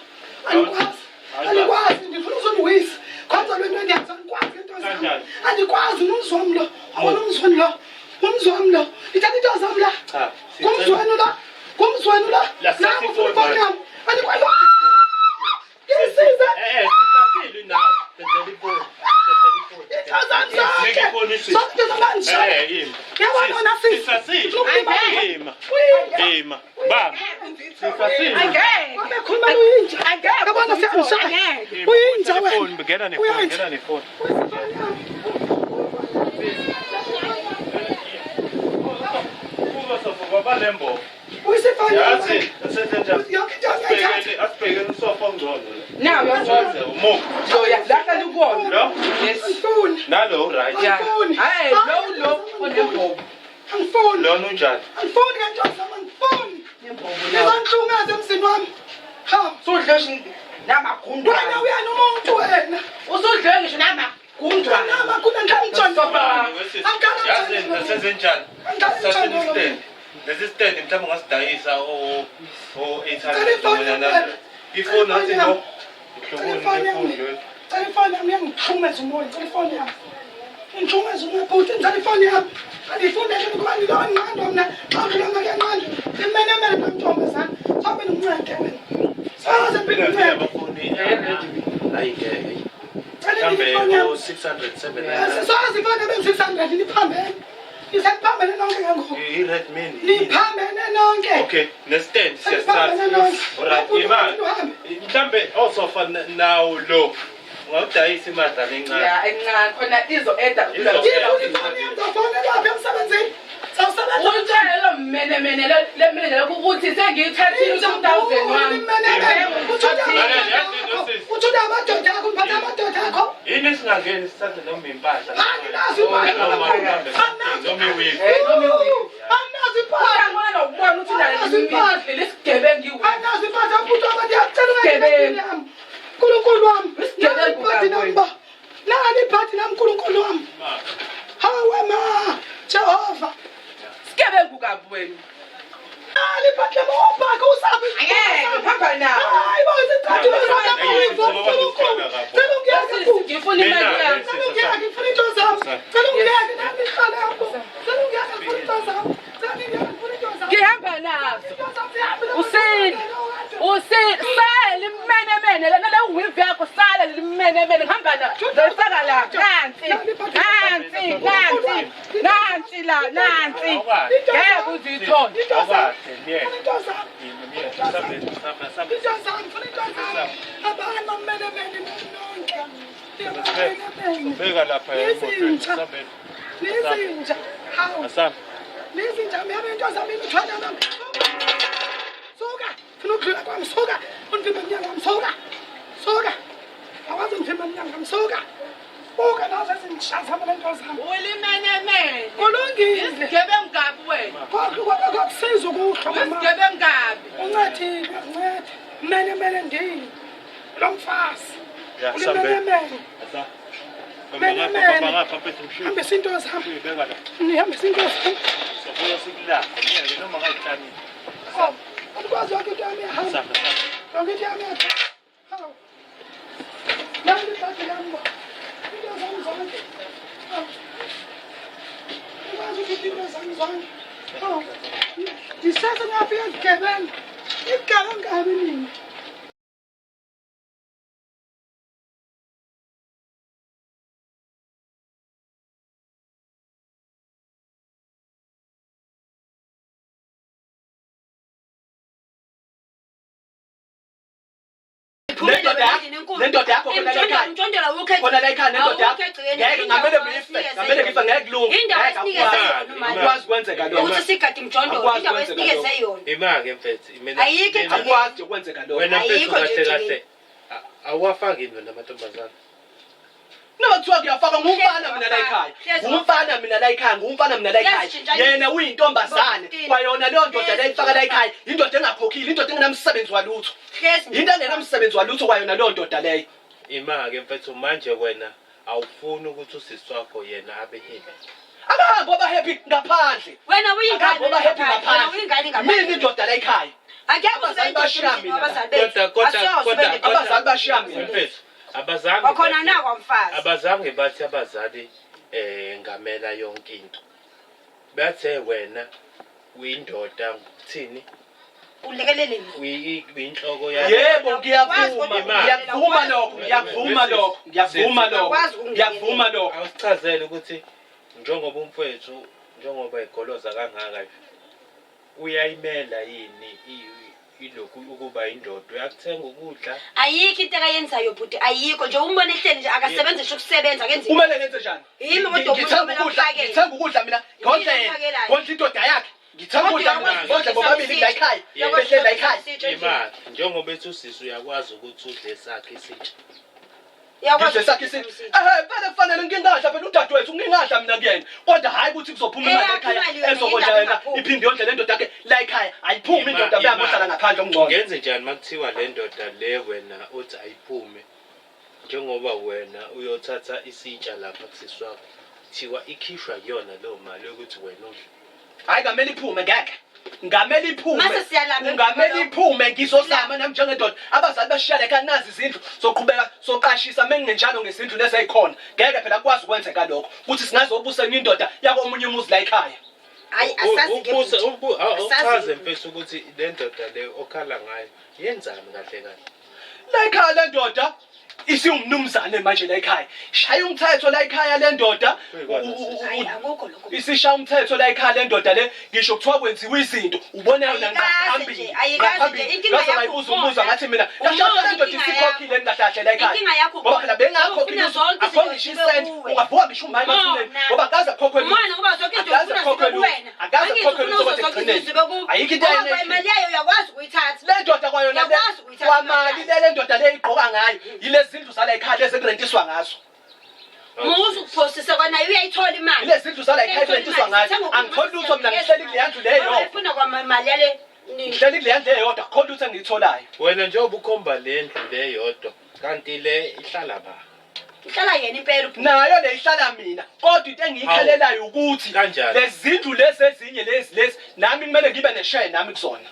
Andikwazi. Hayi, Andikwazi ndifuna uzondiwisa. Khonza lwento endiyenza andikwazi ngento zam. Kanjani? Andikwazi ngumzi wam lo. Awona umzi wenu lo. Ngumzi wam lo. Ithatha into zam la. Cha. Ngumzi wenu la. Ngumzi wenu la. La, Nangu ufuna sasifoni ifoni yam. Andikwazi. Ngisize. Eh eh sithathile nawe. Thatha ifoni. Thatha ifoni. Into zam zonke. Nika ifoni sisi. Zonke into zam andishaye. Eh ima. Yabona wena sisi. Sithathile. Ufuna Ima. Uyinja. Ima. Baba. Sithathile. Angeke. Wabekhuluma uyinja. Angeke. Yabona siyangishaya. Angeke. Uyinja wena. Ifoni ngena nefoni Uyinja. ngena nefoni. Kuba sofa baba lembo. Uyisifani Yazi asenze njani? Yonke into ngiyayithatha. Asibhekeni asibhekeni usofa ongcono la. Nawu yongcono. Umuphi? Loya lahlala ukuwona. Lo? Yes. Angifuni. Nalo right. Ya. Angifuni. Hayi lo lo onembobo. Angifuni. Lona unjani? Angifuni ngento zami angifuni. Nembobo nawo. Ngizanhlungeza emzini wami. Ha. Usudle ngisho Wena namagundwane. uyena umuntu wena. Usudle ngisho namagundwane. Nama kuna ngangitshona. Sofa. Yazi asenze njani? Sithathile istand. Lesi stand mhlawumbe ungasidayisa o o 800 noma ifoni athi no. Cela ifoni yami. Cela ifoni yami iyangixhumeza umoya. Cela ifoni yami. Ngixhumeza umoya bhuti. Ngicela ifoni yami. Andifuni nje ukuba ngilonqandwa mina. Xa udlula mina kuyanqandwa. Imenemene nontombazana. Sobe nomncede wena. Soze phinde Mina uncede. abafoni. Hayi ngeke. Cela Mhlawumbe ifoni yami. o 600 700. Soze ifoni abe 600 niphambene. Nisephambene nonke ke ngoku. I-Redmi. Niphambene nonke. Okay, nestand Niphambene siyasithatha. nonke. Alright, imali. Mhlambe osofa nawo lo. Ungawudayisa imadlana encane. Ya encane khona izo eda. Ndifuna ifoni yami ndawufonela phi emsebenzini? Sawusebenza Utshele lo mmenemene le mene ukuthi sengiyithathile u-2000 wami. Uthole amadoda akho, ngiphatha amadoda akho. Yini singangeni sithathe noma impahla. Anginazo impahla. Noma mhlambe noma iwig. Noma iwig. Anginazo impahla. Uyabona nokubona ukuthi naleli lesigebengu iwig. Anginazo impahla mfuthu abantu ngiyacela ungayibeki yami. Nkulunkulu wami. Nali iphathi nami ba. Nali iphathi nami Nkulunkulu wami. Hawe ma Jehova. Sigebengu kabi wena. Nali iphathi lami ubhaka usabi. Angeke ngihamba nawe. Hayi bo isicathulo sami Nkulunkulu. Cela ungiyeke bhuti. Ngifuna imali yami. Cela ungiyeke ngifuna into zami. Cela ungiyeke nami ihlale yakho. Cela ungiyeke ngifuna into zami. Cela ungiyeke ngifuna into zami. Ngihamba nazo. Into zami zihambile. Usile. Usile. Sale limenemene lana le weave yakho sale limenemene ngihamba nazo. Ngifaka la. Nansi. Nansi. Nansi. Nansi la nansi. Ngeke uzithole. Into zami. Awukahle, myeke. Into zami. Myeke, sambe, sambe, sambe. Into zami, ngifuna into zami. Abantu bamenemene nonke. Nibamenemene. Beka lapha emotweni. Izinja. Sambe. Nizinja. Hawu. Asambe. Nizinja miyabe into zami imithwalo yami. Suka. Funa ukudlula kwami suka. Undivimbe emnyango wami suka. Suka. Awazi undivimbe emnyango wami suka. Buka nazo ezingishaza mina into zami. Ulimenemene. Kulungile. Isigebengu kabi wena. Kwakusiza ukuhlwa mama. Isigebengu kabi. Uncedile, uncede. Mene mene ndini. Lo mfazi. Ya, sambe. Ulimenemene. Asa. Mene, Bamba mene. ngapha, bamba ngapha mfethu mshiye. Hambisa into zami. Beka la. Nihambisa into zami. Sobuya sikulapha. Myeke noma ngayihlani. Oh, andikwazi yonke into yami iyahamba. Sambe, sambe. Yonke into yami iyahamba. Hawu. Nali ibhadi lami bo. Into zami zonke. Hawu. Andikwazi ukuthi into zami zonke. Hawu. Ndisese ngafika izigebengu. Izigebengu kabi nina. Phumile. nendoda yakho, nendoda yakho khona la ekhaya. Umjondolo awukho Khona la ekhaya nendoda yakho. Awukho egcekeni. Ngeke ngamele ngife, ngamele ngife ngeke kulunge. Indawo Ngeke esinikeze akukwazi. yona umama. Akukwazi kwenzeka lokho. Ukuthi sigade imjondolo, Akukwazi indawo kwenzeka esinikeze yona. Ima-ke mfethu, mina Ayikho mina- egcekeni. Akukwazi ukwenzeka lokho. Wena mfethu Ayikho nje kahle egcekeni. kahle. Awuwafaki yini wena amantombazane? Noma kuthiwa kuyafaka ngumfana mina la ekhaya. Hlezi Ngumfana mina la ekhaya, ngumfana mina la ekhaya. Hlezi Yena uyintombazane. Baba, Kwayona leyo ndoda Hlezi le ifaka la ekhaya, indoda engakhokhile, indoda engenamsebenzi walutho. Hlezi Into engenamsebenzi walutho kwayona leyo ndoda leyo. Ima-ke mfethu manje wena awufuni ukuthi usisi wakho yena abe happy. Abahambe oba happy ngaphandle. Wena uyingane Abahambe oba happy ngaphandle. Wena uyingane ngaphandle. Mina ngaphandle. indoda la ekhaya. Akekho Abazali bashiya mina. abazali bethu. Kodwa kodwa Asoze kodwa ube nendoda. Abazali bashiya mina. Mfethu abazange Wakhona bathi- nakwa mfazi. abazange bathi abazali ngamela yonke into. Bathe wena uyindoda ngikuthini? Ulekelele mina. Uyinhloko yakho. Yebo ngiyavuma, Imali. ngiyakuvuma lokho, ngiyakuvuma lokho, ngiyakuvuma lokho, Awukwazi ukungilekelela. ngiyakuvuma lokho. Awusichazele ukuthi njengoba umfowethu njengoba egoloza kangaka nje uyayimela yini ilokhu ukuba indoda uyakuthenga ukudla Ayikho into akayenzayo bhuti, ayikho nje umbona ehleli nje akasebenzi ngisho ukusebenza akenzi. Kumele ngenze njani? Yimi kodwa umuntu Ngithenga okumele ukudla, amphakele. ngithenga ukudla mina, ngondle Yimi yena, omphakelayo. ngondle indoda yakhe. Ngithenga Kodwa ukudla mina, uyakwazi ngondle bobabili la ekhaya, Uyakwazi behleli la ekhaya. isitsha endlini. imali njengoba ethi usisi uyakwazi ukuthi udle sakhe isitsha Uyakwazi Ngidle sakhe ukuthi isithi. Ehhe, vele kufanele ngingadla phela udadewethu ngingadla mina kuyena. Kodwa hhayi ukuthi kuzophuma imali Eyakho ekhaya imali yona, ezokondla yindaba yena ingaphumi. iphinde yondle le ndoda yakhe la ekhaya. Ayiphumi indoda Ima- beyangohlala ngaphandle okungcono. Ungenze njani uma kuthiwa le ndoda le wena uthi ayiphume njengoba wena uyothatha isitsha lapha kusisi wakho kuthiwa ikhishwa kuyona leyo mali yokuthi wena udle. Hhayi ngamele iphume ngeke. Ngamele iphume. Mase siyalamba Ngamele iphume ngizozama nami njengendoda. Abazali bashiya la ekhaya nazi izindlu soqhubeka soqashisa mengingenjalo ngezindlu lezi ezikhona. Ngeke phela kukwazi ukwenzeka lokho ukuthi singazobusa enye indoda yakomunye umuzi la ekhaya. Hayi asazi ke Ubuze- bhuti. Asazi Awuchaze ke. mfethu ukuthi le ndoda le okhala ngayo yenzani kahle kahle. La ekhaya le ndoda isiwumnumzane manje la ekhaya. Shaya umthetho la ekhaya le ndoda. Hayi akukho lokho. Isishaya umthetho la ekhaya le ndoda le ngisho kuthiwa kwenziwa izinto ubona yona Ayikaze ngaphambili. nje, ayikaze nje. Inkinga Ngaze yakho ngayibuza umona. umbuzo ngathi mina Umona kahle le ndoda inkinga isikhokhile kahle la ekhaya. Inkinga yakho Ngoba phela bengakhokhi Ufuna lutho, zonke akho izinto ngisho zibe isenti, kuwe. ungavuka ngisho umama emathuneni Umona. ngoba akaze akhokhwe lutho. Umona ngoba zonke izinto Akaze ufuna akhokhwe zibe lutho. kuwena. Akaze Angithi akhokhwe ufuna lutho zonke kodwa izinto ekugcineni. zibe kuwe. Ayikho into Ngoba ayinekile. imali yayo uyakwazi ukuyithatha. Le ndoda kwayona le Uyakwazi ukuyithatha kwamali imali le le ndoda le igqoka ngayo yilezi zindlu zala ekhaya lezi ekurentiswa ngazo. Muzi ukuphosisa kwanayo uyayithola imali. Yilezi zindlu zala ekhaya ekurentiswa ngazo. Angitholi lutho mina ngihleli kuleya ndlu le Ngoba yodwa. ifuna kwamali yale Ngihleli kuleya ndlu eyodwa akukho lutho engiyitholayo. Wena njengoba ukhomba le ndlu le yodwa kanti le ihlala ba. Ihlala yena impela ubhuti. Nayo le ihlala mina kodwa into engiyikhalelayo ukuthi Kanjani? lezi zindlu lezi ezinye lezi lezi nami kumele ngibe neshare nami kuzona.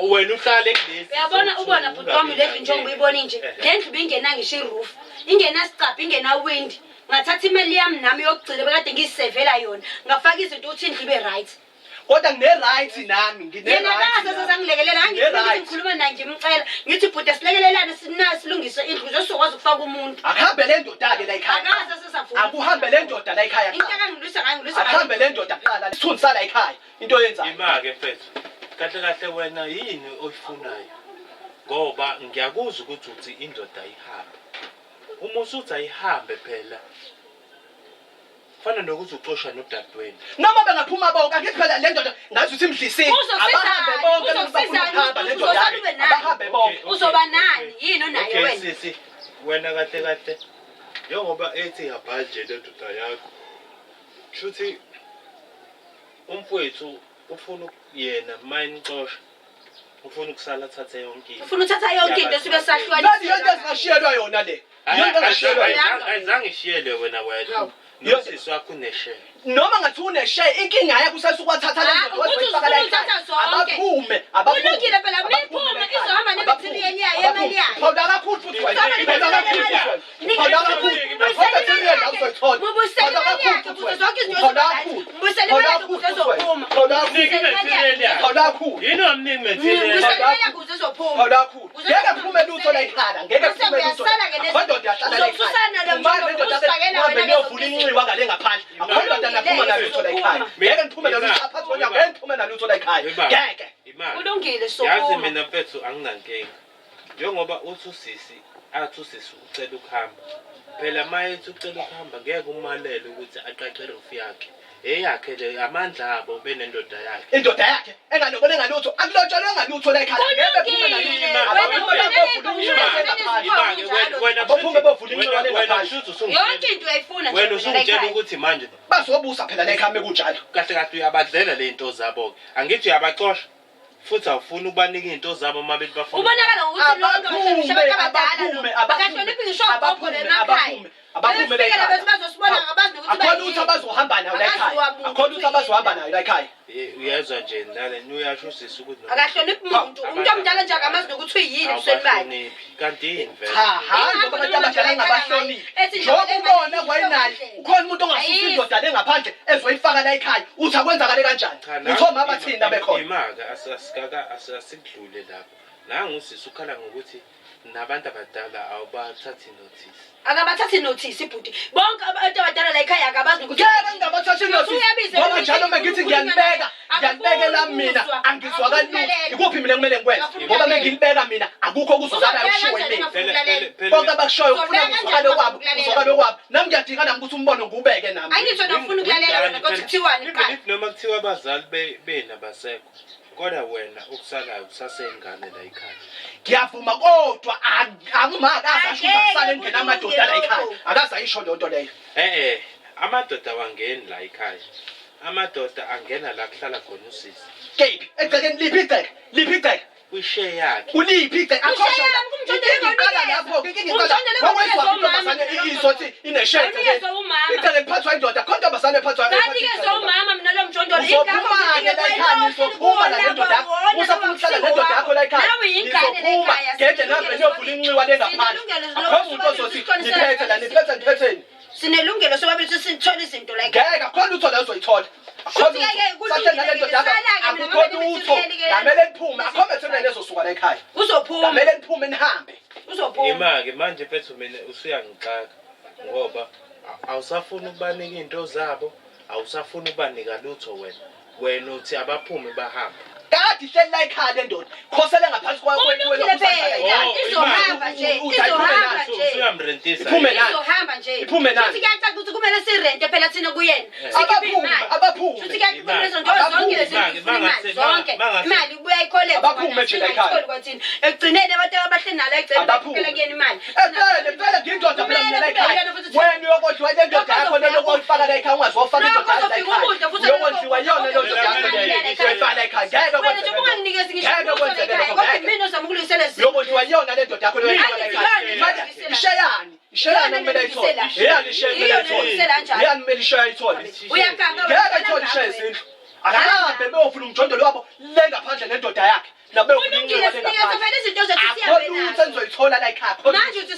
Wena uhlale kulezi. Uyabona ubona bhuti wami le ndlu njengoba uyibona nje. Le ndlu ibingena ngisho iroof, ingenasicabha, ingena-windi. Ngathatha imali yami nami yokugcina bekade ngiyisevela yona. Ngafaka izinto ukuthi indlu ibe right. Kodwa ngine-right nami, Yena ngine-right akaze nami. sezangilekelela, ngangithi Ngine-right. ngikhuluma naye ngimcela. Ngithi bhuti silekelelane silungise indlu ukuze sizokwazi ukufaka umuntu. Akuhambe le ndoda-ke la ekhaya. Akaze sesavuma. Akuhambe le ndoda la ekhaya Into kuqala. akangilwisa ngayo ngilwisa ngayo. Akuhambe le ndoda kuqala. Isithunzi sala ekhaya into oyenzayo. Ima-ke mfethu. Kahle kahle wena yini oyifunayo? Ngoba ngiyakuzwa ukuthi uthi indoda ayihambe. Uma usuthi ayihambe phela fana nokuthi uxosha nodadewenu. Noma bengaphuma bonke angithi phela le ndoda ngazi ukuthi imdlisile. Uzokusizani? Abahambe bonke bafuna Uzokusizani? ukuhamba le ndoda. Uzosala ube nani? Abahambe bonke. Uzoba nani? Yini onayo Okay wena? sisi, wena kahle kahle njengoba ethi hamba nje le ndoda yakho. Shuthi umfowethu ufuna yena mayinixosha ufuna ukusala athathe yonke into. Ufuna uthatha yonke into sibe Nani yonke sahlukanisela. ezingashiyelwa yona le. Yonke engashiyelwa yona. Ayizange ishiyelwe wena wedwa. Hawu. Nosisi wakho uneshare. Noma ngathi uneshare inkinga yakho usesukwathatha le Ah, ndoda ukuthi wazoyifaka la ufuna ekhaya. uthatha zonke. Abaphume, abaphume. Kulungile phela, Abaphume miphume, la ekhaya. izohamba Abaphume, ne-material yayo, abaphume. imali yayo. Phawula kakhulu futhi wena. Izohamba Phawula kakhulu ne-material futhi yayo. wena. Phawula kakhulu. Mubuyisele Akho imali material la yakhe. uzoyithola. Mubuyisele Phawula imali kakhulu yakhe, futhi ukuze wena. zonke izinto Phawula zibe right. kakhulu. Mubuyisele Phawula imali yakhe kakhulu ukuze futhi wena. izophuma. Phawula kakhulu. Mnike i-material yakhe. Phawula kakhulu. Yini wamnika i-material? Mubuyisele imali yakhe ukuze izophuma. Phawula kakhulu. Ukuze Ngeke izophuma. kuphume lutho la ekhaya. Ngeke Bese kuphume lutho. uyasala ke Akho ndoda yahlala la ekhaya. Uzosusana lo Uma le mjolo, ndoda uzifakela uhambe wena niyovula lezo inxiwa ngale ngaphandle. Akho ndoda naphuma nalutho la ekhaya. Ngeke ngiphume nalutho aphansi konyawo. Ngeke ngiphume nalutho la ekhaya. Imali. Ngeke. Imali. Kulungile Yazi sophuma. mina mfethu anginankinga. Njengoba uthi usisi athi usisi ucela ukuhamba. Phela mayethi ucela ukuhamba ngeke umalele ukuthi aqaqe irufu yakhe. Eyakhe le amandla abo benendoda yakhe. Indoda yakhe engalobole ngalutho akulotshelwe ngalutho la ekhaya. Ngeke bephume Kulungile. nalutho. Wena Abaphume kufanele bovula Ima-ke, inxiwa ngaphandle. Ima-ke, wena Abaphume bovula inxiwa le wena ngaphandle. kushuthi usungitshela- Yonke into uyayifuna nje wena wena la usungitshela ekhaya. ukuthi manje Bazobusa phela la ekhaya mekunjalo. kahle kahle uyabadlela le zinto zabo-ke angithi uyabacosha futhi awufuni ukubanika iy'nto zabo uma bethi bafuna Ubonakala ngokuthi lonke Abaphume, bahlonipha abantu abadala lo. abaphume, Akahloniphi ngisho ogogo abaphume, emakhaya. abaphume, abaphume la Bebefikela ekhaya. bethi bazosibona ngabazi nokuthi Akhona bayini. ukuthi abazohamba nayo la ekhaya. Akaziwa muntu Akhona ukuthi abazohamba nayo la ekhaya. Uyezwa nje nale uyasho usisi ukuthi noma- Akahloniphi muntu. Umuntu omdala nje akamazi nokuthi uyini ebusweni bakhe. Awubahloniphi. Kanti yini vele Cha, hayi Ingakho ngoba abantu noma abadala nje engabahloniphi. ethi nje Njengoba le ubona mali kwayinaye, iyisho ukhona umuntu ongasusa Ayikho. indoda le ngaphandle ezoyifaka la ekhaya. Uthi akwenzakale kanjani? Cha, nangu- Uthe omama thina bekhona. Ima-ke asikudlule lapho. Nangu usisi ukhala ngokuthi nabantu abadala awubathathi notice. Akabathathi notice ibhuti. Bonke abantu abadala la ekhaya akabazi nokuthi Ngeke ngingabathathi notice Uyabiza ngoba ukuthi njalo uma ngithi ukhuluma ngiyanibeka, naye. ngiyanibekela Akafuni mina ukuzwa, angizwakali akafuni lutho. ukulalela. Ikuphi mina ekumele ngikwenze? Akafuni Ngoba ukulalela. mengilibeka mina akukho okuzwakalayo Uzobeka okushiwo kanjani yimina. engafuni ukulalela? Konke abakushoyo kufuna Uzobeka kuzwakale kanjani kwabo, ukulalela? kuzwakale kwabo. Nami ngiyadinga nami ukuthi umbono ngiwubeke nami. Angithi wena ufuna ukulalela wena kodwa kuthiwani Even kuqala. if noma kuthiwa abazali benu abasekho kodwa wena okusalayo kusaseyingane la ekhaya. Ngiyavuma kodwa angimaka azasho ukuthi Angeke akusale kungena amadoda la ekhaya. kulunge Akaze ayisho leyo nto leyo. Eh-eh, amadoda awangeni la ekhaya. Amadoda angena la kuhlala khona usisi. Kephi? Egcekeni liphi igceke? Liphi igceke? Kwisheya yakhe. Kuliphi igceke? Kwisheya yami, kumjondolo Inkinga iqala engonikeza. lapho-ke, inkinga iqala. Umjondolo Wakwenziwa engonikeza intombazane umama. izothi inesheya egcekeni. Awunikeze umama. Igceke liphathwa indoda, khona intombazane ephathwa Nganikeza umama mina lo mjondolo. Uzophuma-ke la ekhaya, nizophuma la nendoda yakho. Usafuna ukuhlala nendoda yakho la ekhaya. Nawe yingane la Nizophuma, ekhaya. gede nihambe niyovula inxiwa le ngaphandle. Akho muntu ozothi niphethe la, niphethe niphetheni. Sinelungelo sobabili ukuthi sithole izinto la ekhaya. Ngeke akho lutho la ozoyithola. Akho Shuthi lutho. ke-ke kulungile Sahleli nale ndoda yakho, sala-ke mina akukho ngoba lutho. ngithi Ngamele niphume, akho material ezosuka la ekhaya. Uzophuma. Ngamele niphume nihambe. Uzophuma. Ima-ke manje mfethu mina usuyangixaka ngoba awusafuni ukubanika iy'nto zabo, awusafuni ukubanika lutho wena. Wena uthi abaphume bahambe. Kade ihleli la ekhaya le ndoda. Khosele ngaphansi kwa Kulungile phela. Oh, Izohamba nje. Uthi ayiphume Izohamba nani? nje. Usuyamrentisa. Iphume nani? Izohamba nje. Iphume nani? Futhi kuyacaca ukuthi kumele sirente phela thina kuyena. Sikhiphe Abaphume, imali. abaphume. Futhi kuyacaca ukuthi lezo nto zonke lezi Imali, zifuna imali mangase- zonke. mangase- Imali ibuya ikhole Abaphume nje la ekhaya. kwathina. Ekugcineni abantu abahleli nalo egcekeni Abaphume. bakhokhela kuyena imali. Vele vele ngiyindoda phela mina la Kumele kube ekhaya. yena futhi Wena uyokodliwa le ndoda yakho le lokuyifaka la ekhaya ungazofaka Lokho indoda yakho la uzofika ekhaya. ukudla futhi Uyokondliwa yona leyo ndoda yakho Lokho leyo. uzofika Uyoyifaka la ekhaya. Ngeke Wena kwenzeke nje unganginikezi ngisho Ngeke ulutho la kwenzeke ekhaya. lokho, Kodwa ngeke. mina ozama ukulungisela izinto. Uyokondliwa yona le ndoda yakho leyo oyifaka la ekhaya. Angithi Manje yona isheyani? Isheyani okumele ayithole. Eyani isheya kumele Iyo ayithole. lelungisela kanjalo. Eyani kumele isheya ayithole. Uyaganga Ngeke ayithole isheya izindlu. Akahambe beyofuna umjondolo wabo le ngaphandle nendoda yakhe. Nabeyofuna Kulungile inxiwa le sinikeze ngaphandle. phela izinto zethu Akho sihambe lutho nazo. enizoyithola la ekhaya. Akho Manje uthi